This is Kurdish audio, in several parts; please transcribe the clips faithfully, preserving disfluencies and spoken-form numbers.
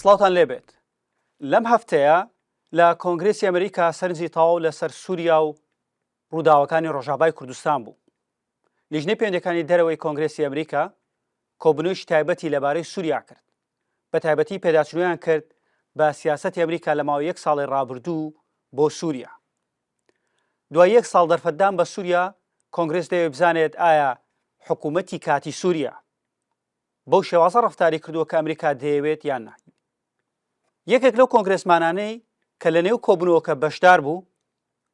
سڵاوتان لێبێت. لەم هەفتەیە لە کۆنگرێسی ئەمریکا سەرنجی تەواو لەسەر سووریا و ڕووداوەکانی ڕۆژاڤای کوردستان بوو. لیژنەی پەیوەندیەکانی دەرەوەی کۆنگرێسی ئەمریکا کۆبوونەوەیەکی تایبەتی لەبارەی سووریا کرد، بە تایبەتی پێداچوونیان کرد بە سیاسەتی ئەمریکا لە ماوەی یەک ساڵی ڕابردوو بۆ سووریا. دوای یەک ساڵ دەرفەتدان بە سووریا، کۆنگرێس دەیەوێت بزانێت ئایا حکوومەتی کاتی سووریا بەو شێوازە ڕەفتاری کردووە کە ئەمریکا دەیەوێت یان نا. یەکێک لەو کۆنگرێسمانانەی کە لە نێو کۆبوونەوەکە بەشدار بوو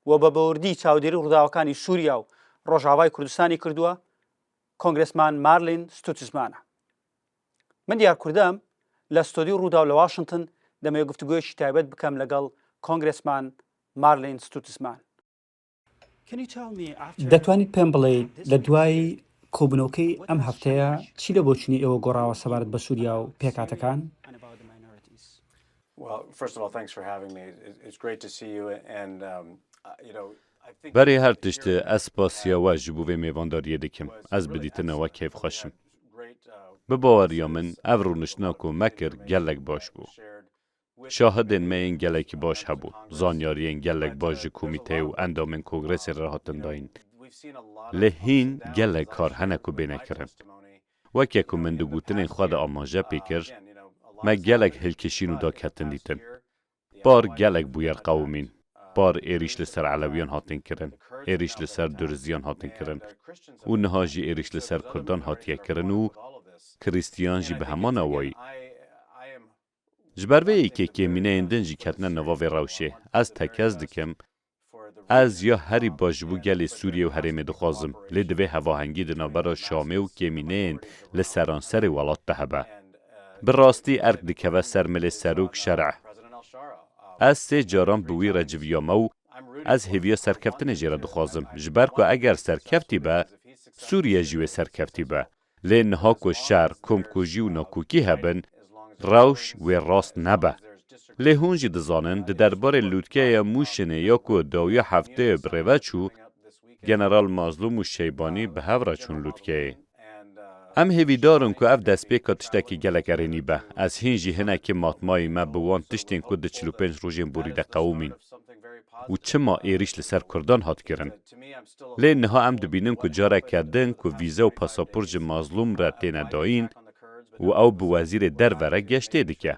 و بە بەوردی چاودێری ڕووداوەکانی سووریا و ڕۆژاڤای کوردستانی کردووە، کۆنگرێسمان مارلین ستوتزمانە. من دیار کوردەم، لە ستۆدیو ڕووداو لە واشنگتن دەمەوێت گفتوگویەکی تایبەت بکەم لەگەڵ کۆنگرێسمان مارلین ستوتزمان. دەتوانیت پێم بڵێیت لە دوای کۆبوونەوەکەی ئەم هەفتەیە چی لە بۆچوونی ئێوە گۆڕاوە سەبارەت بە سووریا و پێکاتەکان؟ Well, first of all, thanks for having me. It- It's great to see you, and um, uh, you know, I think Berê her tiştî ez spasiya we ji bo vê mêvandariyê dikim. Ez bi dîtina we kêfxweş im. great. Uh, Bi baweriya min ev rûniştina ku me kir gelek baş bû. Şahidên me yên gelekî baş hebû. Zanyariyên gelek baş ji komîteyê û endamên kongresê re hatin dayîn. we've seen a lot Lê hîn gelek kar hene ku bêne kirin. Weke ku min di gotinên xwe de amaje pê kir, me gelek hilkişîn û daketin dîtin. Par gelek bûyer qewimîn. Par êrîş li ser Elewiyan hatin kirin, êrîş li ser Duriziyan hatin kirin û niha jî êrîş li ser Kurdan hatiye kirin û Kristiyan jî bi heman awayî. Ji ber vê yekê kêmîneyên din jî ketine nava vê rewşê. Ez tekez dikim, ez ya herî baş ji bo gelê Sûriyê û herêmê dixwazim, lê divê hevahengî di navbera Şamê û kêmîneyên li seranserê welat de hebe. Bi rastî erk dikeve ser milê serok Şereh. Ez sê caran bi wî re civiyame û ez hêviya serkeftinê jê re dixwazim, ji ber ku eger serkeftî be, Sûriye jî wê serkeftî be. Lê niha ku şer, komkujî û nakokî hebin, rewş wê rast nebe. Lê hûn jî dizanin, di derbarê lûtkeya Mûşinê ya ku dawiya hefteyê bi rê ve çû, General Mazlûm û Şeybanî bi hev re çûn lûtkeyê. Em hêvîdar in ku ev destpêka tiştekî gelek erênî be. Ez hîn jî hinekî matmayî me bi wan tiştên ku di çil û pênc rojên borî de qewimîn û çima êrîş li ser Kurdan hat kirin. Lê niha em dibînin ku careke din ku vîze û pasaport ji Mazlûm re têne dayîn û ew bi wezîrê derve re geştê dike.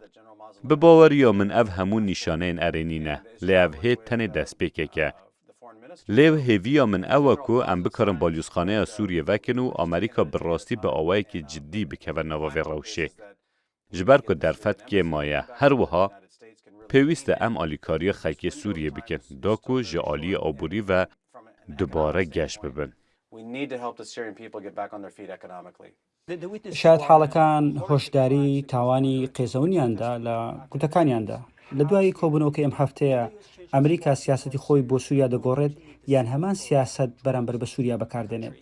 Bi baweriya min ev hemû nîşaneyên erênî ne, lê ev hê tenê destpêkek e. Lê hêviya min ew e ku em bikarin balyozxaneya Sûriyê vekin û Amerîka bi rastî bi awayekî cidî bikeve nava vê rewşê. Ji ber ku derfet kê maye, her wiha pêwîst e em alîkariya xelkê Sûriyê bikin, da ku ji aliyê aborî ve dubare geş bibin. We need to help the Syrian people get back on their feet economically. شایەتحاڵەکان هۆشداری تاوانی قێزەونیاندا لە گوتەکانیاندا. لە دوای کۆبوونەوەکەی ئەم هەفتەیە ئەمریکا سیاسەتی خۆی بۆ سووریا دەگۆڕێت یان هەمان سیاسەت بەرامبەر بە سووریا بەکاردێنێت؟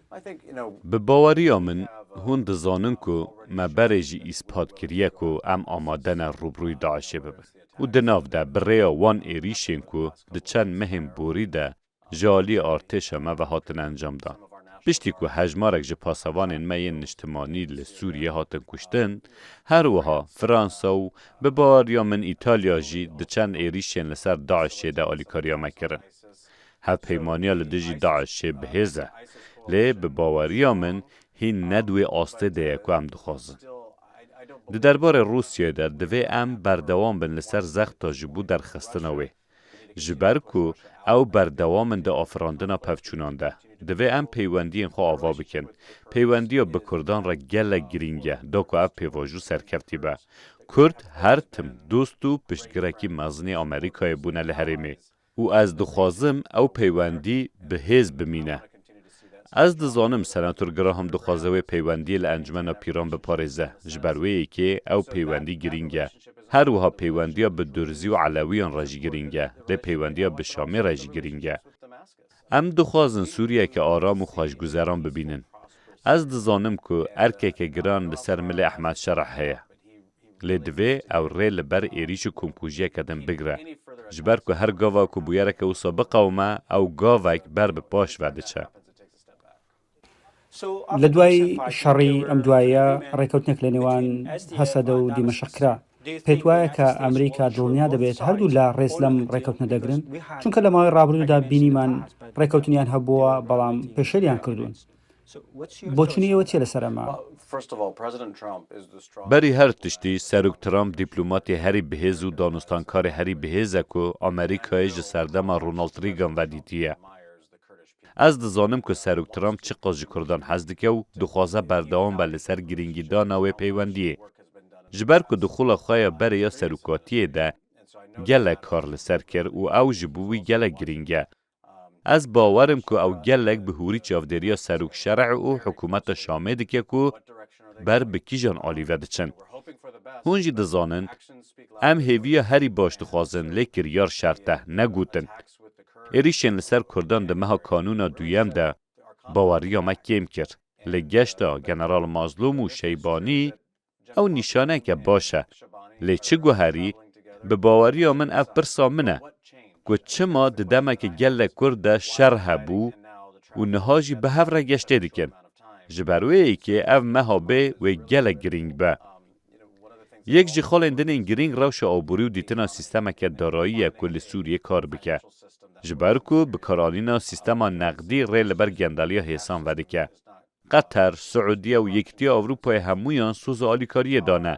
Bi baweriya min hûn dizanin ku me berê jî îspat kiriye ku em amade ne rûbirûyî DAIŞê bibin. Û di nav de bi rêya wan êrîşên ku di çend mehên borî de ji aliyê artêşa me ve hatin encamdan. Piştî ku hejmarek ji pasevanên me yên niştimanî li Sûriyê hatin kuştin, her wiha Fransa û bi baweriya min Îtalya jî di çend êrîşên li ser DAIŞê de alîkariya me kirin. Hevpeymaniya li dijî DAIŞê bi hêz e. Lê bi baweriya min hîn ne di wê astê de ye ku em dixwazin. Di derbarê Rûsyayê de divê em berdewam bin li ser zexta ji bo derxistina wê. Ji ber ku ew berdewam in di afirandina pevçûnan de. Divê em peywendiyên xwe ava bikin. Peywendiya bi Kurdan re gelek girîng e, da ku ev pêvajo serkeftî be. Kurd her tim dost û piştgirekî mezinê Amerîkayê bûne li herêmê. Û ez dixwazim ew peywendî bi hêz bimîne. Ez dizanim Senator Graham dixwaze wê peywendiyê li Encûmena Pîran biparêze, ji ber wê yekê ew peywendî girîng e. Her wiha peywendiya bi Durzî û Elewiyan re jî girîng e, lê peywendiya bi Şamê re jî girîng e. Em dixwazin Sûriyeke aram û xweşguzeran bibînin. Ez dizanim ku erkeke giran li ser milê Ehmed Şereh heye. Lê divê ew rê li ber êrîş û komkujiyeke din bigire. Ji ber ku her gava ku bûyereke wisa biqewime, ew gavek ber bi paş ve diçe. لە دوای شەڕی ئەم دواییە ڕێکەوتنێک لە نێوان هەسەدە و دیمەشق کرا. پێت وایە کە ئەمریکا دڵنیا دەبێت هەردوو لا ڕێز لەم ڕێکەوتنە دەگرن؟ چونکە لە ماوەی ڕابردوودا بینیمان ڕێکەوتنیان هەبووە، بەڵام پێشێلیان کردوون. بۆچوونی ئێوە چیە لەسەر ئەمە؟ Berî her tiştî Serok Trump dîplomatê herî bihêz û danûstankarê herî bihêz e ku Amerîkayê ji serdema Ronald Reagan ve dîtiye. Ez dizanim ku Serok Trump çiqas ji Kurdan hez dike û dixwaze berdewam be li ser girîngîdana wê peywendiyê. Ji ber ku di xula xwe ya berê ya serokatiyê de gelek kar li ser kir û ew ji bo wî gelek girîng e. Ez bawer im ku ew gelek bi hûrî çavdêriya Serok Şerê û hikûmeta Şamê dike ku ber bi kîjan alî ve diçin. Hûn jî dizanin, em hêviya herî baş dixwazin, lê kiryar şert e, ne gotin. Êrîşên li ser Kurdan di meha Kanûna duyem de baweriya me kêm kir. Li geşta General Mazlûm û Şeybanî ew nîşaneke baş e. Lê çi guherî, bi baweriya min ev pirsa min e ku çima di demeke gelek kurt de şer hebû û niha jî bi hev re geştê dikin. Ji ber wê yekê ev meha bê wê gelek girîng be. Yek ji xalên din ên girîng rewşa aborî û dîtina sîstemeke darayî ye ku li Sûriyê kar bike. Ji ber ku bikaranîna sîstema neqdî rê li ber gendaliya hêsan vedike. Qeter, Siûdiye û Yekîtiya Ewropayê hemûyan soza alîkariyê dane.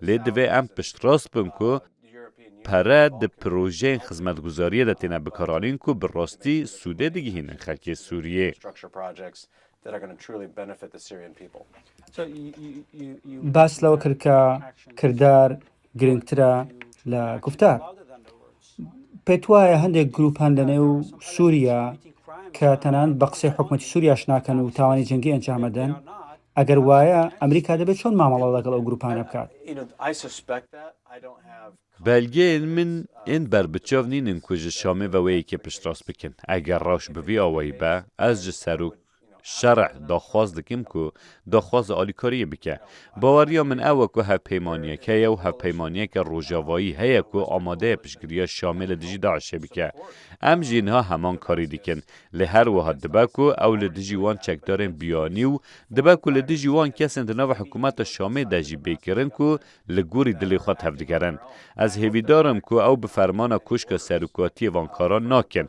Lê divê em piştrast bin ku pere di projeyên xizmetguzariyê de têne bikaranîn ku bi rastî sûdê digihînin xelkê Sûriyê. Structure projects that are going to truly benefit the Syrian people. باس لەوە کرد کە کردار گرنگترە لە گفتار. پێت وایە هەندێک گروپ هەن لە نێو سووریا کە تەنانەت بە قسەی حکومەتی سووریاش ناکەن و تاوانی جەنگی ئەنجام ئەدەن؟ ئەگەر وایە، ئەمریکا دەبێت چۆن مامەڵە لەگەڵ ئەو گروپانە بکات؟ You know, I suspect that. I don't have Belgeyên min ên berbiçav nînin ku ji Şamê ve wê yekê piştrast bikin. Eger rewş bi vî awayî be, ez ji Serok Şerê daxwaz dikim ku daxwaza alîkariyê bike. Baweriya min ew e ku hevpeymaniyek heye û hevpeymaniyeke rojavayî heye ku amade ye piştgiriya Şamê li dijî DAIŞê bike. Em jî niha heman karî dikin. Lê her wiha dibe ku ew li dijî wan çekdarên biyanî û dibe ku li dijî wan kesên di nava hikûmeta Şamê de jî bê kirin ku li gorî dilê xwe tevdigerin. Ez hêvîdar im ku ew bi fermana koşka serokatiyê van karan nakin.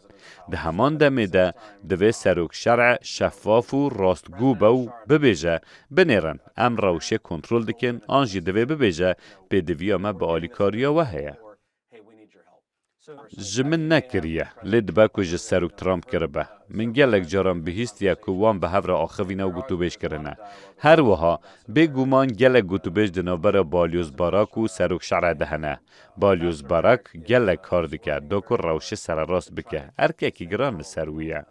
Di heman demê de divê Serok Şerê şeffaf û rastgû be û bibêje, binêrin, em rewşê kontrol dikin, an jî divê bibêje, pêdiviya me bi alîkariya we heye. Ji min nekiriye, lê dibe ku ji Serok Trump kiribe. Min gelek caran bihîstiye ku wan bi hev re axivîne û gotûbêj kirine. Her wiha, bêguman gelek gotûbêj di navbera Balyoz Barak û Serok Şerê de hene. Balyoz Barak gelek kar dike, da ku rewşê sererast bike. Erkekî giran li ser wî ye.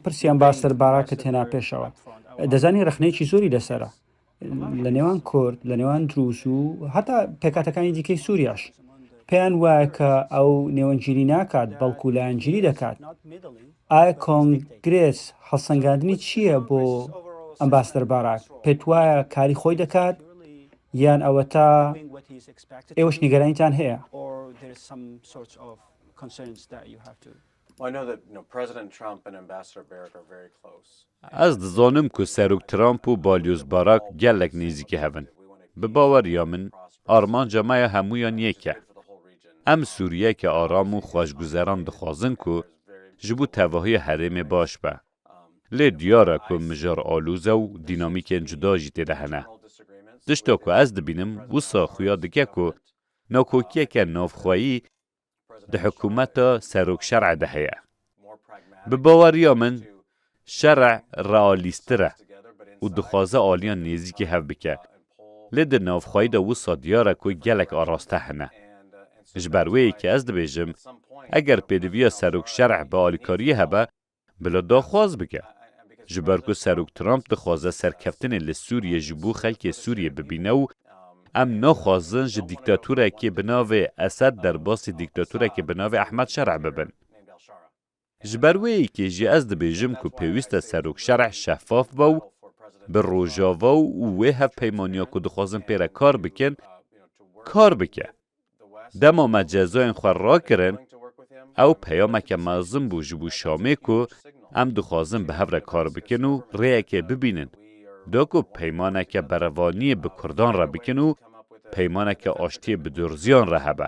پرسی ئەمباسەدەر باراکت هێنا پێشەوە. دەزانی ڕەخنەیەکی زۆری لەسەرە لە نێوان کورد، لە نێوان دروز و هەتا پێکاتەکانی دیکەی سووریاش. پێیان وایە کە ئەو نێوەنگیری ناکات، بەڵکو لایەنگیری دەکات. ئایا کۆنگرێس هەڵسەنگاندنی چییە بۆ ئەمباسەدەر باراک؟ پێت وایە کاری خۆی دەکات یان ئەوەتا ئێوەش نیگەرانیتان هەیە؟ I know that you know, President Trump and Ambassador Barrack are very close. Ez dizanim ku Serok Trump û Balyoz Barak gelek nêzîkî hev in. Bi baweriya min, armanca me ya hemûyan yek e. Em Sûriyeke aram û xweşguzeran dixwazin ku ji bo tevahiya herêmê baş be. Lê diyar e ku mijar alûz e û dînamîkên cuda jî tê de hene. Tişta ku ez dibînim, wisa xuya dike ku nakokiyeke navxweyî di hikûmeta Serok Şerê de heye. Bi baweriya min, Şerê realîstir e û dixwaze aliyan nêzîkî hev bike. Lê di navxweyî de wisa diyar e ku gelek araste hene. Ji ber wê yekê ez dibêjim, eger pêdiviya Serok Şerê bi alîkariyê hebe, bila daxwaz bike. Ji ber ku Serok Trump dixwaze serkeftinê li Sûriyê ji bo xelkê Sûriyê bibîne û em naxwazin ji dîktaturekê bi navê Esed derbasî dîktaturekê bi navê Ehmed Şerê bibin. Ji ber wê yekê jî ez dibêjim ku pêwîst e Serok Şerê şeffaf be û bi Rojava û wê hevpeymaniya ku dixwazin pê re kar bikin, kar bike. Dema me cezayên xwe rakirin, ew peyameke mezin bû ji bo Şamê ku em dixwazin bi hev re kar bikin û rêyekê bibînin. da ku peymaneke berevaniyê bi Kurdan re bikin û peymaneke aştiyê bi Durziyan re hebe.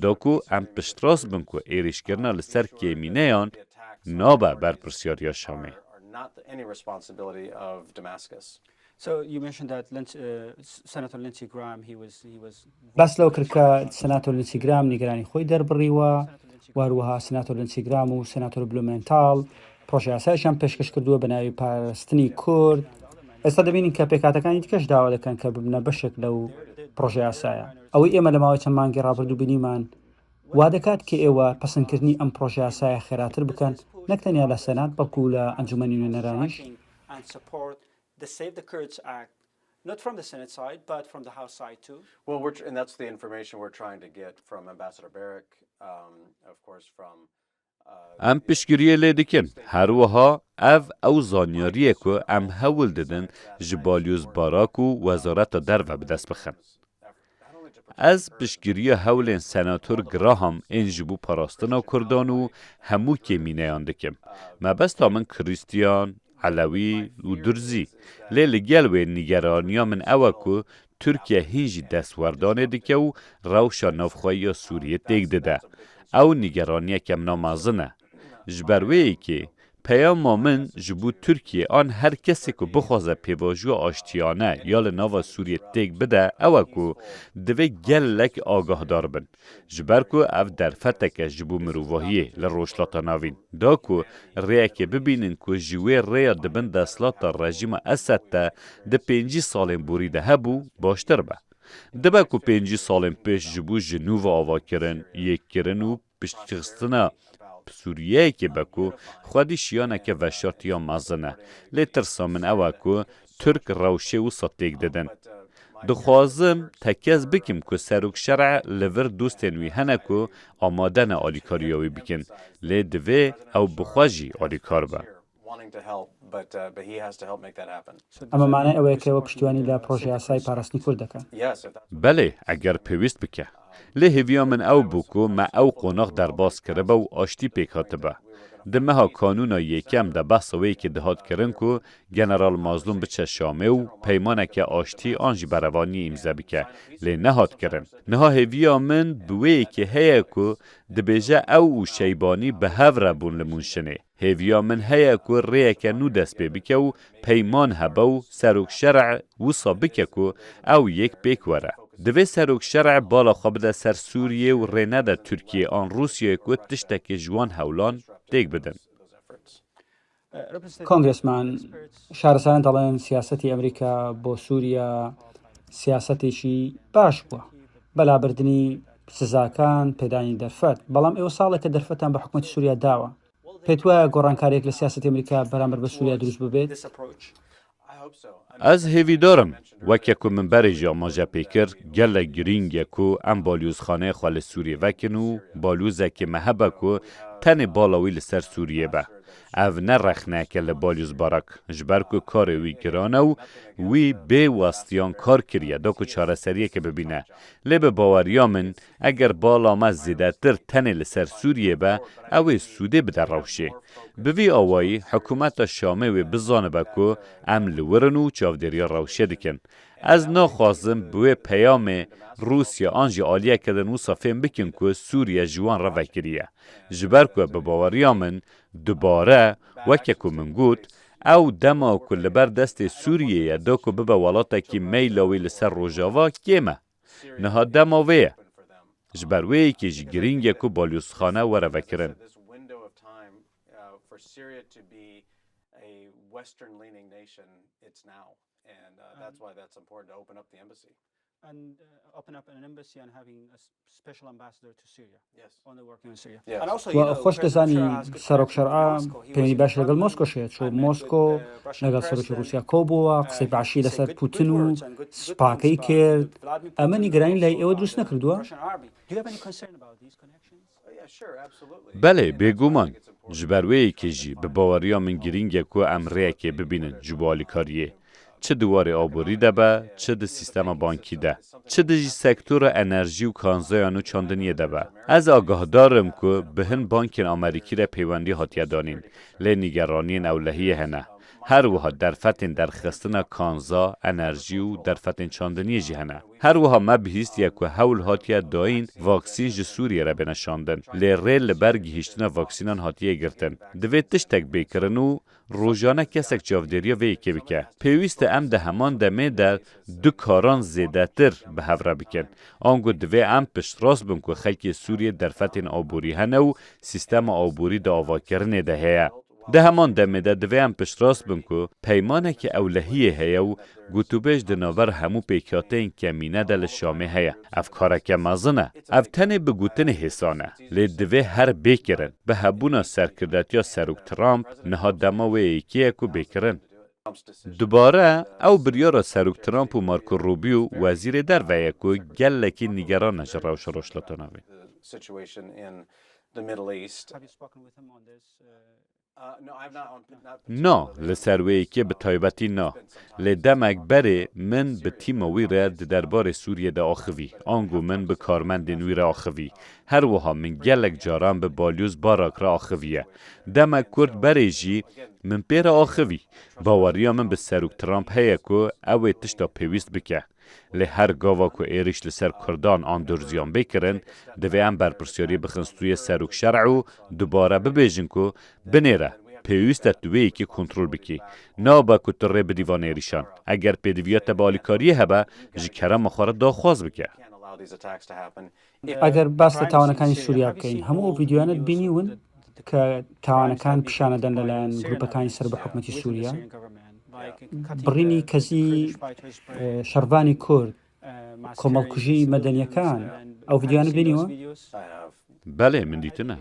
Da ku em piştrast bin ku êrîşkirina li ser kêmîneyan nabe berpirsyariya Şamê. So you mentioned that Lindsey, uh, Senator Lindsey Graham, he was, he was بەس لەو کردکە سناتۆر لینسی گرام نیگەرانی خۆی دەربڕیوە، و هەروەها سناتۆر لینسی گرام و سناتۆر بلومێنتاڵ پرۆژە یاسایشیان پێشکەش کردووە بە ناوی پاراستنی کورد. ئێستا دەبینین کە پێکاتەکانی دیکەش داوا دەکەن کە ببنە بەشێک لەو پرۆژە یاسایە. ئەوەی ئێمە لە ماوەی چەند مانگی ڕابردوو بینیمان وا دەکات کە ئێوە پەسەندکردنی ئەم پرۆژە یاسایە خێراتر بکەن، نەک تەنیا لە سەنات بەڵکو لە ئەنجومەنی نوێنەرانیش. The Save the Kurds Act, not from the Senate side, but from the House side too. Well, we're, and that's the information we're trying to get from Ambassador Barrack, um, of course, from. Em piştgiriyê lê dikin. Her wiha ev ew zanyariyê ku em hewl didin ji Balyozbarak û Wezareta Derve bi dest bixin. Ez piştgiriya hewlên Senator Graham ên ji bo parastina Kurdan û hemû kêmîneyan dikim. Mebesta min Kristiyan, Elewî û Durzî. Lê li gel wê nîgeraniya min ew e ku Tirkiye hîn jî destwerdanê dike û rewşa navxweyiya Sûriyê têk dide. Ew nîgeraniyeke mina mezin e. Ji ber wê yekê peyama min ji bo Tirkiye an her kesê ku bixwaze pêvajoya aştiyane ya li nava Sûriyê têk bide ew e ku divê gelek agahdar bin. Ji ber ku ev derfeteke ji bo mirovahiyê li Rojhilata Navîn da ku rêyekê bibînin ku ji wê rêya di bin desthilata rejîma Esed de di pêncî salên borî de hebû, baştir be. Dibe ku pêncî salên pêş ji bo Jinûve avakirin, yekkirin û piştxistina Sûriyeyekê be ku xwedî şiyaneke veşartiya mezin e. Lê tirsa min ew e ku Tirk rewşê wisa têk didin. Dixwazim tekez bikim ku Serok Şer'e li vir dostên wî hene ku amade ne alîkariya wî bikin. Lê divê ew bi xwe jî alîkar be. Wanting to help, but, uh, but he has to help make that happen. ئەمە مانای ئەوەیە کە ئێوە پشتیوانی لە پرۆژە یاسای پاراستنی کورد دەکەن. Yes, if that Belê, eger pêwîst bike. Lê hêviya min ew bû ku me ew qonax derbas kiribe û aştî pêk hatibe. Di meha Kanûna yekem de behsa wê yekê dihat kirin ku General Mazlûm biçe Şamê û peymaneke aştî an jî berevaniyê îmze bike. Lê nehat kirin. Niha hêviya min bi wê yekê heye ku dibêje ew û Şeybanî bi hev re bûn li Mûnşinê. Hêviya min heye ku rêyeke nû dest pê bike û peyman hebe û Serok Şer'e wisa bike ku ew yek pêk were. Divê Serok Şer'e bala xwe bide ser Sûriyê û rê nede Tirkiye an Rûsyayê ku tiştekê ji wan hewlan têk bidin. Congressman، شارەزایان دەڵێن سیاسەتی ئەمریکا بۆ سووریا سیاسەتێکی باش بووە بە لابردنی سزاکان، پێدانی دەرفەت، بەڵام ئێوە ساڵێکە دەرفەتان بە حکوومەتی سووریا داوە. پێت وایە گۆڕانکاریەک لە سیاسەتی ئەمریکا بەرامبەر بە سووریا دروست ببێت؟ Ez hêvîdar im, weke ku min berê jî amaje pê kir, gelek girîng e ku em balyozxaneyê xwe li Sûriyê vekin û balyozekê me hebe ku tenê bala wî li ser Sûriyê be. Ev ne rexneyeke li Balyozbarak, ji ber ku karê wî giran e û wî bê westiyan kar kiriye da ku çareseriyeke bibîne. Lê bi baweriya min, eger bala me zêdetir tenê li ser Sûriyê be, ew ê sûdê bide rewşê. Bi vî awayî, hikûmeta Şamê wê bizanibe ku em li wir in û çavdêriya rewşê dikin. Ez naxwazim bi wê peyamê Rûsya an jî aliyeke din wisa fêm bikin ku Sûriye ji wan re vekiriye. Ji ber ku bi baweriya min dubare, weke ku min got, ew dema ku li ber destê Sûriyê ye da ku bibe welatekî meyla wî li ser Rojava kêm e. Niha dema vê ye. Ji ber wê yekê jî girîng e ku balyozxane were vekirin. And uh, that's why that's important to open up the embassy. And uh, open up an embassy and having a s- special ambassador to Syria, Yes. only working on Syria. Yes. And also, you و know, خۆش President دەزانی Trump has good سەرۆک connections with شەرعە Moscow. He was پەیوەندی باش لەگەڵ مۆسکۆ شێت چۆ Moscow لەگەڵ سەرۆکی رووسیا کۆ بووە، قسەی باشی لەسەر پوتن و سپاکەی کرد. ئەمە نیگەرانی لای ئێوە دروست نەکردووە؟ Yeah, sure, absolutely. بەڵێ، بێگومان. Ji ber wê yekê jî bi baweriya min girîng e ku em rêyekê bibînin ji bo alîkariyê. Çi di warê aborî de be, çi di sîstema bankî de, çi di jî sektora enerjî û kanzeyan û çandiniyê de be. Ez agahdar im ku bi hin bankên Amerîkî re peywendî hatiye danîn, lê nîgeraniyên ewlehiyê hene. Her wiha derfetên derxistina kanza, enerjî û derfetên çandiniyê jî hene. Her wiha me bihîstiye ku hewl hatiye dayîn vaksîn ji Sûriyê re bêne şandin, lê rê li ber gihîştina vaksînan hatiye girtin. Divê tiştek bê kirin û rojane kesek çavdêriya vê yekê bike. Pêwîst e em di heman demê de du karan zêdetir bi hev re bikin. Ango divê em piştrast bin ku xelkê Sûriyê derfetên aborî hene û sîstema aborî di avakirinê de heye. Di heman demê de divê em piştrast bin ku peymaneke ewlehiyê heye û gotûbêj di navber hemû pêkhateyên kemîne de li Şamê heye. Ev kareke mezin e. Ev tenê bi gotinê hêsan e. Lê divê her bê kirin. Bi hebûna serkirdetiya Serok Trump niha dema wê yekê ye ku bê kirin. Dubare ew biryara Serok Trump û Marco Rubio wezîrê derve ye ku gelekî nîgeran e ji rewşa Rojhilata Navîn. Situation in the Middle East. Have you spoken with him on this? Uh, Na, li ser wê yekê bi taybetî na. Lê demek berê min bi tîma wî re di derbarê Sûriyê de axivî. Ango min bi karmendên wî re axivî. Her wiha min gelek caran bi Balyoz Barak re axiviye. Demek kurt berê jî min pê re axivî. Baweriya min bi Serok Trump heye ku ew ê tişta pêwîst bike. Lê her gava ku êrîş li ser Kurdan an durziyan bê kirin, divê em berpirsyariyê bixin stûyê serok şer'î û dubare bibêjin ku binêre, pêwîst e tu wê yekê kontrol bikî. Nabe ku tu rê bidî van êrîşan. Eger pêdiviya te bi alîkariyê hebe, ji kerema xwe re daxwaz bike. Eger bas lە تاوانەکانی سووریا بکەین، هەموو ئەو ڤیدیۆیانە بینیون کە تاوانەکان پیشانەدەن لەلایەن گروپەکانی سەر بە حکومەتی سووریا، بڕینی کەسی، ئە، شەڕڤانی کورد، کۆمەڵکوژی مەدەنیەکان، ئەو ڤیدیۆیانە بینیوە؟ Belê, min dîtine.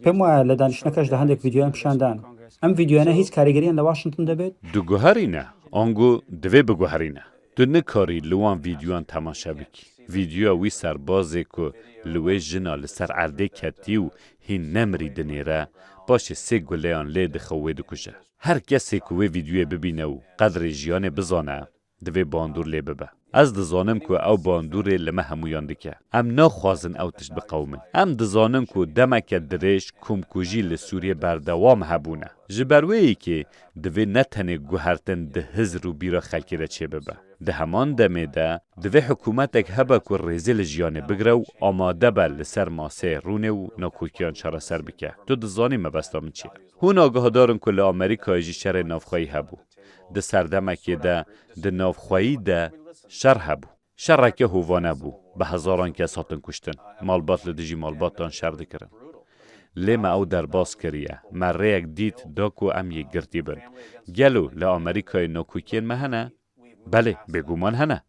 پێم وایە لە دانیشتنەکەشدا هەندێک ڤیدیۆیان پیشاندان. ئەم ڤیدیۆیانە هیچ کاریگەریان لە واشنگتن دەبێت؟ Diguherîne, ango divê biguherîne. Tu nikarî li wan vîdyoyan temaşe bikî. Vîdyoya wî serbazê ku li wê jina li ser erdê ketî û hîn nemirî dinêre, paşê sê guleyan lê dixe û wê dikuje. Her kesê ku wê vîdyoyê bibîne û qedrê jiyanê bizane, divê bandor lê bibe. Ez dizanim ku ew bandorê li me hemûyan dike. Em naxwazin ew tişt biqewimin. Em dizanin ku demeke dirêj komkujî li Sûriyê berdewam hebûne. Ji ber wê yekê divê ne tenê guhertin di hizr û bîra xelkê de çêbibe. Di heman demê de divê hikûmetek hebe ku rêzê li jiyanê bigre û amade be li ser maseyê rûnê û nakokiyan çareser bike. Tu dizanî mebesta min çi ye. Hûn agahdar in ku li Amerîkayê jî şerê navxweyî hebû. Di serdemekê de di navxweyî de şer hebû. Şereke hovane bû. Bi hezaran kes hatin kuştin. Malbat li dijî malbatan şer dikirin. Lê me ew derbas kiriye. Me rêyek dît da ku em yekgirtî bin. Gelo li Amerîkayê nakokiyên me hene? Belê, bêguman hene.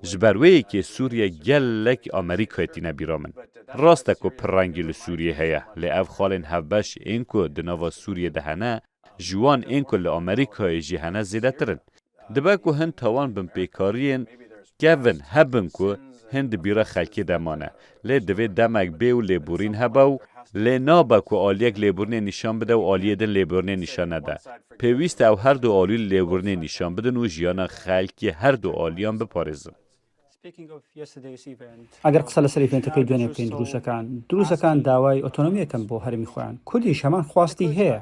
Ji ber wê yekê Sûriye gelek Amerîkayê tîne bîra min. Rast e ku pirrengî li Sûriyê heye, lê ev xalên hevbeş ên ku di nava Sûriyê de hene, ji wan ên ku li Amerîkayê jî hene zêdetir in. Dibe ku hin tawan binpêkariyên kevin hebin ku hin di bîra xelkê de mane. Lê divê demek bê û lêborîn hebe û lê nabe ku aliyek lêborînê nîşan bide û aliyê din lêborînê nîşan nede. Pêwîst e ew her du alî lêborînê nîşan bidin û jiyana xelkê her du aliyan biparêzin. ئەگەر قسە لەسەر ئیڤێنتەکەی دوێنێ بکەین، دروزەکان، دروزەکان داوای ئۆتۆنۆمیەکەن بۆ هەرمی خۆیان. کوردیش هەمان خواستی هەیە.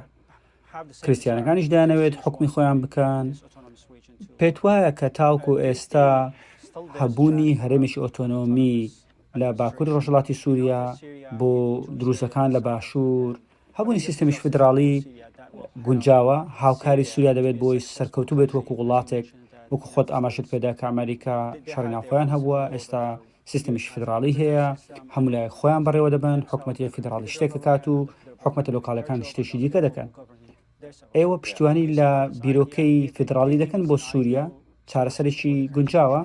کریستیانەکانیش دەیانەوێت حکمی خۆیان بکەن. پێت وایە کە تاوکو ئێستا هەبوونی هەرێمێکی ئۆتۆنۆمی لە باکووری ڕۆژهەڵاتی سووریا بۆ دروزەکان لە باشوور، هەبوونی سیستەمیش فیدراڵی گونجاوە؟ هاوکاری سووریا دەبێت بۆی سەرکەوتوو بێت وەکو وڵاتێک؟ وەکو خۆت ئاماژەت پێدا کە ئەمریکا شەڕی ناوخۆیان هەبووە، ئێستا سیستەمیش فیدراڵی هەیە، هەموو لای خۆیان بەڕێوە دەبن، حکومەتی فیدراڵی شتێک دەکات و حکومەتە لۆکاڵەکان شتێکی دیکە دەکەن. ئێوە پشتیوانی لە بیرۆکەی فیدراڵی دەکەن بۆ سووریا؟ چارەسەرێکی گونجاوە؟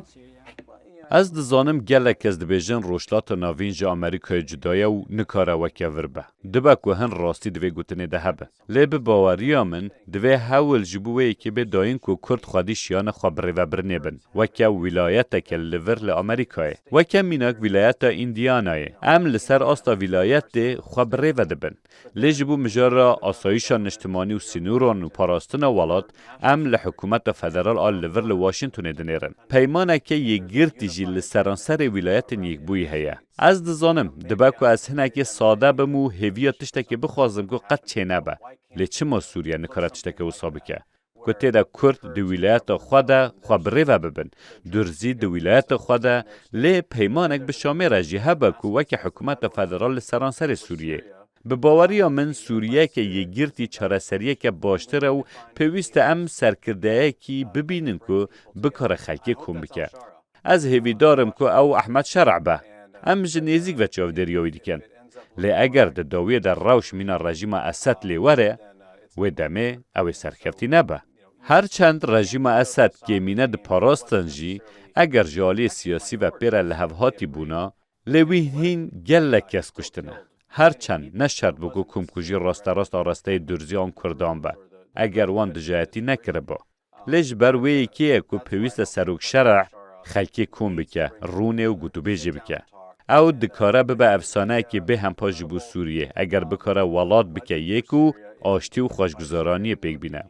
Ez dizanim gelek kes dibêjin Rojhilata Navîn ji Amerîkayê cuda ye û nikare weke vir be. Dibe ku hin rastî di vê gotinê de hebe. Lê bi baweriya min, divê hewl ji bo wê yekê bê dayîn ku Kurd xwedî şiyane xwe birêvebirinê bin, weke wîlayeteke li vir li Amerîkayê. Weke mînak wîlayeta Îndîanayê. Em li ser asta wîlayetê xwe birêve dibin. Lê ji bo mijara asayîşa niştimanî û sînoran û parastina welat, em li hikûmeta federal a li vir li Washingtonê dinêrin. Peymaneke yekgirtî jî li seranserê Wîlayetên Yekbûyî heye. Ez dizanim, dibe ku ez hinekî sade bim û hêviya tiştekê bixwazim ku qet çênebe. Lê çima Sûriye nikare tiştekê wisa bike? Ku tê de Kurd di wîlayeta xwe de xwe bi rê ve bibin, Durzî di wîlayeta xwe de, lê peymanek bi Şamê re jî hebe ku weke hikûmeta federal li seranserê Sûriyê. Bi baweriya min Sûriyeke yekgirtî çareseriyeke baştir e û pêwîst e em serkirdeyekî bibînin ku bikare xelkê kom bike. Ez hêvîdar im ku ew Ehmed Şer'a be. Em ji nêzîk ve çavdêriya wî dikin. Lê eger di dawiyê de rewş mîna rejîma Esed lê were, wê demê ew ê serkeftî nebe. Her çend rejîma Esed kêmîne diparastin jî, eger ji aliyê siyasî ve pê re lihevhatî bûna, lê wî hîn gelek kes kuştine. Her çend ne şert bû ku komkujî rasterast arasteyê Durzî an Kurdan be, eger wan dijayetî nekiriba. Lê ji ber wê yekê ye ku pêwîst e Serok Şer'a xelkê kom bike, rûnê û gotûbêjê bike. Ew dikare bibe efsaneyekî bêhempa ji bo Sûriyê, eger bikare welat bike yek û aştî û xweşguzaraniyê pêk bîne.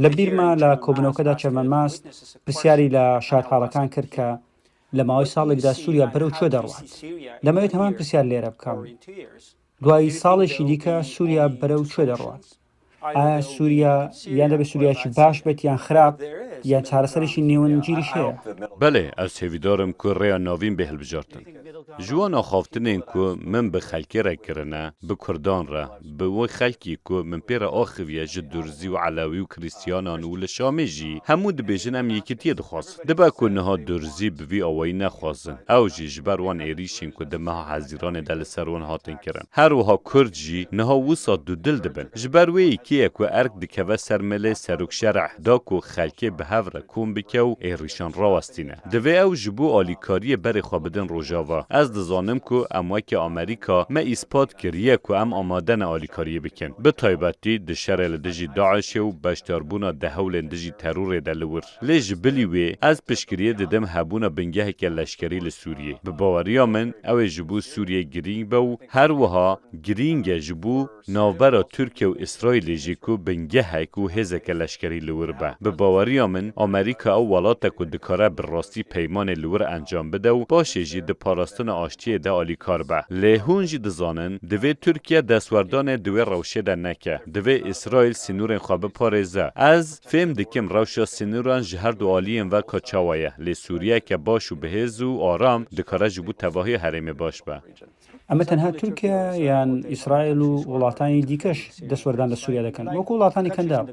لە بیرمە لە کۆبوونەوەکەدا چەرمەن ماست پرسیاری لە شارتحاڵەکان کرد کە لە ماوەی ساڵێکدا سووریا بەرەو کوێ دەڕوات. دەمەوێت هەمان پرسیار لێرە بکەم. دوای ساڵێکی دیکە سووریا بەرەو کوێ دەڕوات؟ ئایا سووریا یان دەبێت سووریایەکی باش بێت یان خراپ، یان چارەسەرێکی نێوەنجیریش هەیە؟ Belê, ez hêvîdar im ku rêya navîn bê hilbijartin. Ji wan axaftinên ku min bi xelkê re kirine, bi kurdan re, bi wê xelkî ku min pê re axiviye ji Durzî û Elewî û Krîstiyanan û li Şamê jî, hemû dibêjin em yekîtiyê dixwazin. Dibe ku niha Durzî bi vî awayî nexwazin, ew jî ji ber wan êrîşên ku di meha Hezîranê de li ser wan hatin kirin. Her wiha Kurd jî niha wisa dudil dibin. Ji ber wê yekê ye ku erk dikeve ser milê Serok Şer'a da ku xelkê bi hev re kom bike û êrîşan rawestîne. Divê ew ji bo alîkariyê berê xwe bidin Rojava. Ez dizanim ku em weke Amerîka me îspat kiriye ku em amade ne alîkariyê bikin. Bi taybetî di şerê li dijî DAIŞ'ê û beşdarbûna di hewlên dijî terorê de li wir. Lê ji bilî wê ez piştgiriyê didim hebûna bingeheke leşkerî li Sûriyê. Bi baweriya min ew ê ji bo Sûriyê girîng be û her wiha girîng e ji bo navbera Tirkiye û Îsraîlê jî ku bingehek û hêzeke leşkerî li wir be. Bi baweriya min, Amerîka ew welat e ku dikare bi rastî peymanê li wir encam bide û paşê jî di parastina aştiyê de alîkar be. Lê hûn jî dizanin, divê Tirkiye destwerdanê di wê rewşê de neke. Divê Îsraîl sînorên xwe biparêze. Ez fêm dikim rewşa sînoran ji her du aliyên ve ka çawa ye, lê Sûriyeyeke baş û bihêz û aram dikare ji bo tevahiya herêmê baş be. ئەمە تەنها تورکیا یان ئیسرائیل و وڵاتانی دیکەش دەستوەردان لە سووریا دەکەن، وەکو وڵاتانی کەنداو.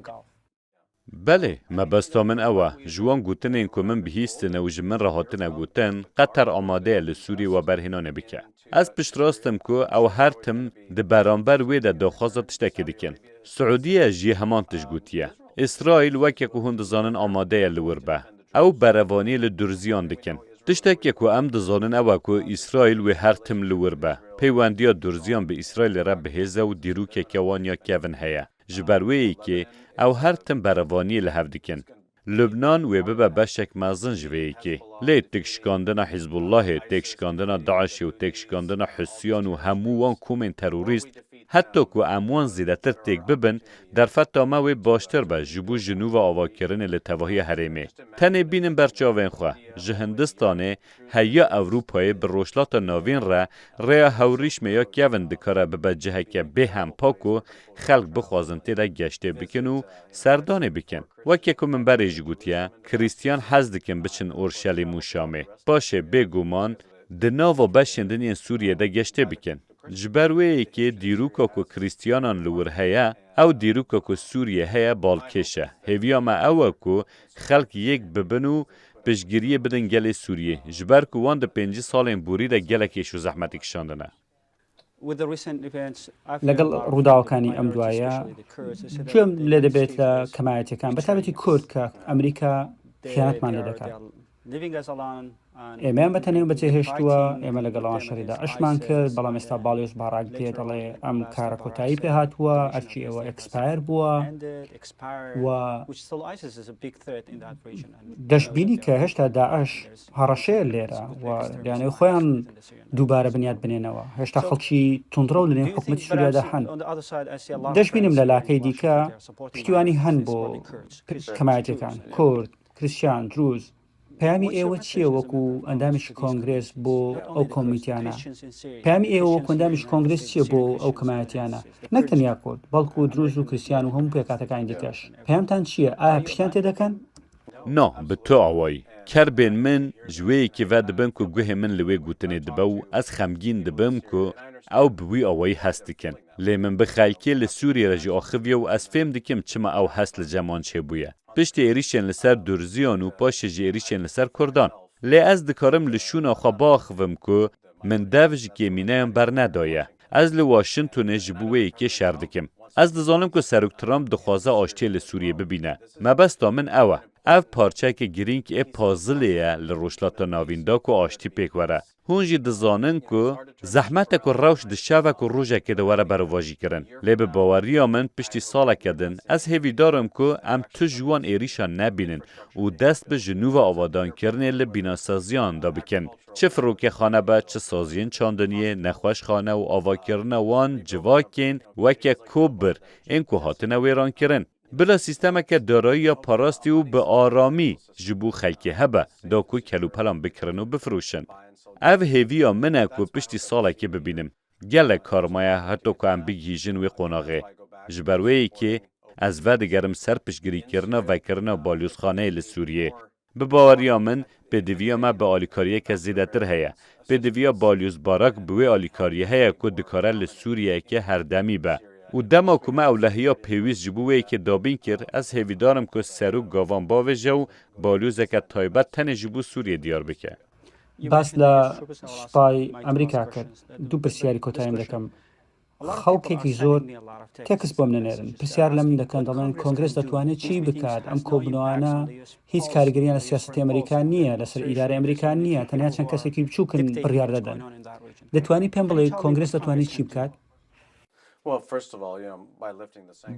Belê, mebesta min ew e, ji wan gotinên ku min bihîstine û ji min re hatine gotin, Qeter amade ye li Sûriyê weberhênanê bike. Ez piştrast im ku ew her tim di beramber wê de daxwaza tiştekê dikin. Siûdiye jî heman tişt gotiye. Îsraîl, weke ku hûn dizanin, amade ye li wir be. Ew berevaniyê li Durziyan dikin. Tiştekê ku em dizanin ew e ku Îsraîl wê her tim li wir be. Peywendiya Durziyan bi Îsraîlê re bihêz e û dîrokeke wan ya kevin heye. Ji ber wê yekê ew her tim berevaniyê li hev dikin. Lubnan wê bibe beşek mezin ji vê yekê. Lê têkşikandina Hizbullahê, têkşikandina DAIŞ'ê û têkşikandina Husiyan û hemû wan komên terorîst, heta ku em wan zêdetir têk bibin, derfeta me wê baştir be ji bo ji nû ve avakirinê li tevahiya herêmê. Tenê bînin ber çavên xwe, ji Hindistanê heya Ewropayê bi Rojhilata Navîn re rêya hewrîşmê ya kevin dikare bibe ciheke bêhempa ku xelk bixwazin tê de geştê bikin û serdanê bikin. Weke ku min berê jî gotiye, Krîstiyan hez dikin biçin Orşelîm û Şamê. Paşê bêguman di nava beşên din yên Sûriyê de geştê bikin. Ji ber wê yekê dîroka ku Krîstiyanan li wir heye, ew dîroka ku Sûriyê heye balkêş e. Hêviya me ew e ku xelk yek bibin û piştgiriyê bidin gelê Sûriyê, ji ber ku wan di pêncî salên borî de gelek êş û zehmetî kişandine. لەگەڵ ڕووداوەکانی ئەم دوایە گوێم لێ دەبێت لە کەمایەتەکان، بە تایبەتی کورد، کە ئەمریکا خیانەتمان لێ دەکات. ئێمەیان بە تەنێو بەجێهێشتووە، ئێمە لەگەڵ ئەوان شەڕی داعشمان کرد، بەڵام ئێستا باڵیۆز باڕاک دێ دەڵێ ئەم کارە کۆتایی پێ هاتووە، ئەرکی ئێوە ئێکسپایر بووە و دەشبینی کە هێشتا داعش هەڕەشەیە لێرە و لەوانەیە خۆیان دووبارە بنیات بنێنەوە. هێشتا خەڵکی توندڕەو لەنێو حکومەتی سووریادا هەن. دەشبینم لە لاکەی دیکە پشتیوانی هەن بۆ کەمایەتەکان، کورد، کریستیان، دروز، پەیامی ئێوە چییە وەکو ئەندامێکی کۆنگرێس بۆ ئەو کۆمیتیانە؟ پەیامی ئێوە وەکو ئەندامێکی کۆنگرێس چییە بۆ ئەو کەمایەتیانە؟ نەک تەنیا کورد، بەڵکو دروز و کریستیان و هەموو پێکاتەکانی دیکەش. پەیامتان چییە؟ ئایا پشتیان تێدەکەن؟ Na, bi tu awayî. Kerbên min ji wê yekê ve dibin ku guhê min li wê gotinê dibe û ez xemgîn dibim ku ew bi wî awayî hez dikin. Lê min bi xelkê li Sûriyê re jî axiviye û ez fêm dikim çima ew hez li cem wan çêbûye. Piştî êrîşên li ser Durziyan û paşê jî êrîşên li ser Kurdan. Lê ez dikarim li şûna xwe biaxivim ku min dev ji kêmîneyan bernedaye. Ez li Washingtonê ji bo wê yekê şer dikim. Ez dizanim ku Serok Trump dixwaze aştiyê li Sûriyê bibîne. Mebesta min ew e. Ev parçeyeke girîng ê puzzlê ye li Rojhilata Navîn de ku aştî pêk were. Hûn jî dizanin ku zehmet e ku rewş di şevek û rojekê de were berovajîkirin. Lê bi baweriya min piştî saleke din ez hêvîdar im ku em tu ji wan êrîşan nebînin û dest bi ji nû ve avadankirinê li bînasaziyan de bikin. Çi firokexane be, çi saziyên çandiniyê, nexweşxane û avakirina wan civakên weke Kobir ên ku hatine wêrankirin. Bila sîstemeke darayî ya parastî û bi aramî ji bo xelkê hebe, da ku kelûpelan bikirin û bifiroşin. Ev hêviya min e ku piştî salekê bibînim. Gelek kar maye heta ku em bigihîjin wê qonaxê. Ji ber wê yekê ez vedigerim ser piştgirîkirina vekirina balyozxaneyê li Sûriyê. Bi baweriya min, pêdiviya me bi alîkariyeke zêdetir heye. Pêdiviya Balyoz Barak bi wê alîkariyê heye ku dikare li Sûriyeyeke herdemî be. Û dema ku me ewlehiya pêwîst ji bo wê yekê dabîn kir, ez hêvîdar im ku serok gavan bavêje û balyozeke taybet tenê ji bo Sûriyê diyar bike. باس لە سوپای ئەمریکا کرد. دوو پرسیاری کۆتاییم دەکەم. خەڵکێکی زۆر تێکست بۆم نەنێرن. پرسیار لە من دەکەن، دەڵێن کۆنگرێس دەتوانێت چی بکات؟ ئەم کۆبنەوانە هیچ کاریگەریان لە سیاسەتی ئەمریکا نییە، لەسەر ئیدارەی ئەمریکا نییە، تەنیا چەند کەسێکی بچووکن بڕیار دەدەن. دەتوانی پێم بڵێ کۆنگرێس دەتوانێت چی بکات؟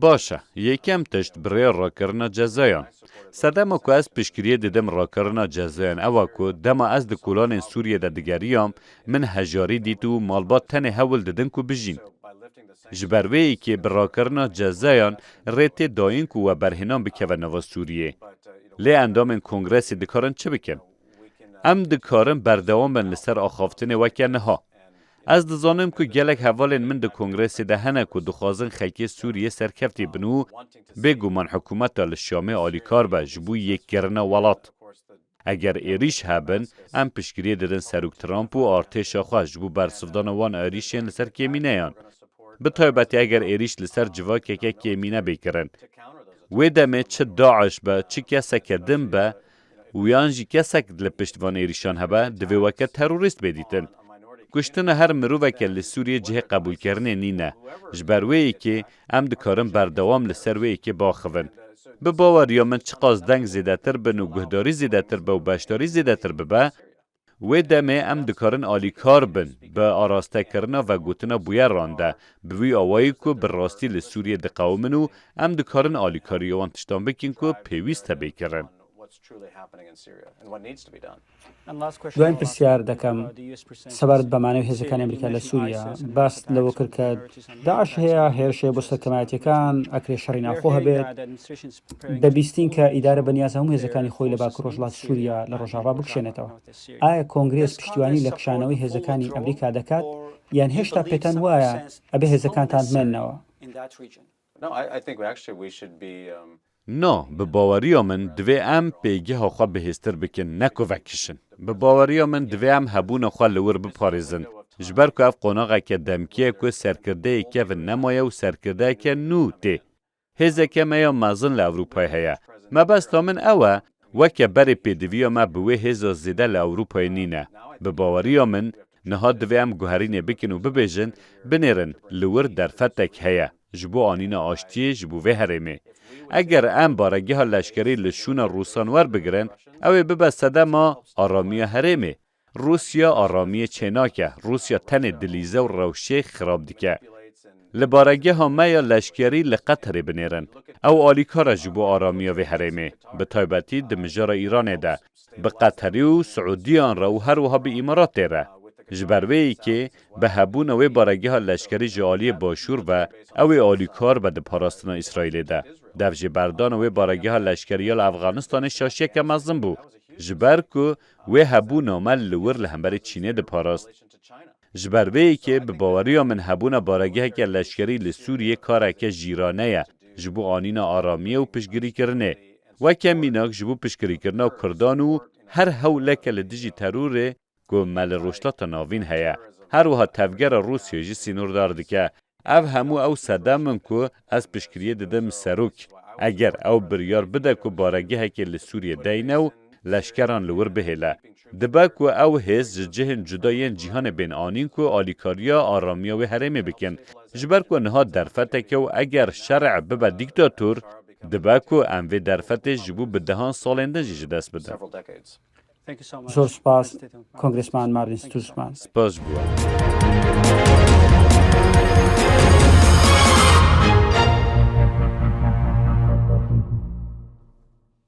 Baş e, yekem tişt bi rêya rakirina cezayan. Sedema ku ez piştgiriyê didim rakirina cezayan ew e ku dema ez di kolanên Sûriyê de digeriyam, min hejarî dît û malbat tenê hewl didin ku bijîn. Ji ber wê yekê bi rakirina cezayan rê tê dayîn ku we berhênan bikeve nava Sûriyê. Lê endamên kongresê dikarin çi bikin? Em dikarin berdewam bin li ser axaftinê weke niha. Ez dizanim ku gelek hevalên min di kongresê de hene ku dixwazin xelkê Sûriyê serkeftî bin û bêguman hikûmeta li Şamê alîkar be ji bo yêkkirina welat. Eger êrîş hebin, em piştgiriyê didin Serok Trump û artêşa xwe ji bo bersivdana wan êrîşên li ser kêmîneyan. Bi taybetî eger êrîş li ser civakeke kêmîne bê kirin. Wê demê çi DAIŞ be, çi keseke din be û yan jî kesek li pişt van êrîşan hebe, divê weke terorîst bê dîtin. Kuştina her miroveke li Sûriyê cihê qebûlkirinê nîne. Ji ber wê yekê em dikarin berdewam li ser wê yekê biaxivin. Bi baweriya min çiqas deng zêdetir bin û guhdarî zêdetir be û beşdarî zêdetir bibe, wê demê em dikarin alîkar bin bi arastekirina vegotina bûyeran de, bi wî awayî ku bi rastî li Sûriyê diqewimin û em dikarin alîkariya wan tiştan bikin ku pêwîst e bê kirin. دوایین پرسیار دەکەم سەبارەت بە مانەوەی هێزەکانی ئەمریکا لە سووریا. باس لەوە کرد کە داعش هەیە، هێرش هەیە بۆ سەر کەمایەتیەکان، ئەکرێ شەڕی ناوخۆ هەبێت. دەبیستین کە ئیدارە بەنیازە هەموو هێزەکانی خۆی لە باکوور ڕۆژهەڵاتی سووریا لە ڕۆژاوا بکشێنێتەوە. ئایا کۆنگرێس پشتیوانی لە کشانەوەی هێزەکانی ئەمریکا دەکات یان هێشتا پێتان وایە ئەبێ هێزەکانتان بمێننەوە؟ Na, bi baweriya min divê em pêgeha xwe bihêztir bikin, ne ku vekişin. Bi baweriya min divê em hebûna xwe li wir biparêzin. Ji ber ku ev qonaxeke demkî ye ku serkirdeyê kevin nemaye û serkirdeyeke nû tê. Hêzeke me ya mezin li Ewropayê heye. Mebesta min ew e, weke berê pêdiviya me bi wê hêza zêde li Ewropayê nîne. Bi baweriya min, niha divê em guherînê bikin û bibêjin, binêrin, li wir derfetek heye ji bo anîna aştiyê ji bo vê herêmê. Eger em baregeha leşkerî li şûna Rûsan werbigirin, ew ê bibe sedema aramiya herêmê. Rûsya aramiyê çênake. Rûsya tenê dilîze û rewşê xirab dike. Li baregeha me ya leşkerî li Qeterê binêrin. Ew alîkar e ji bo aramiya vê herêmê, bi taybetî di mijara Îranê de, bi Qeterî û Siûdiyan re û her wiha bi Îmaratê re. Ji ber wê yekê, bi hebûna wê baregeha leşkerî ji aliyê Başûr ve, ew ê alîkar be di parastina Îsraîlê de. Devjêberdana wê baregeha leşkerî ya li Efxanistanê şaşiyeke mezin bû. Ji ber ku wê hebûna me li wir li hemberî Çînê diparast. Ji ber vê yekê bi baweriya min hebûna baregeheke leşkerî li Sûriyê kareke jîrane ye ji bo anîna aramiyê û piştgirîkirinê. Weke mînak ji bo piştgirîkirina Kurdan û her hewleke li dijî terorê ku me li Rojhilata Navîn heye. Her wiha tevgera Rûsyayê jî sînordar dike. Ev hemû ew sedem in ku ez piştgiriyê didim serok. Eger ew biryar bide ku baregehekê li Sûriyê deyne û leşkeran li wir bihêle, dibe ku ew hêz ji cihên cuda yên cîhanê bên anîn ku alîkariya aramiya wê herêmê bikin. Ji ber ku niha derfeteke û eger şerê bibe dîktator, dibe ku em vê derfetê ji bo bi dehan salên din jî ji dest bidin. Zor spas, Kongressman Marvin Stutzman. Spas ji bo we.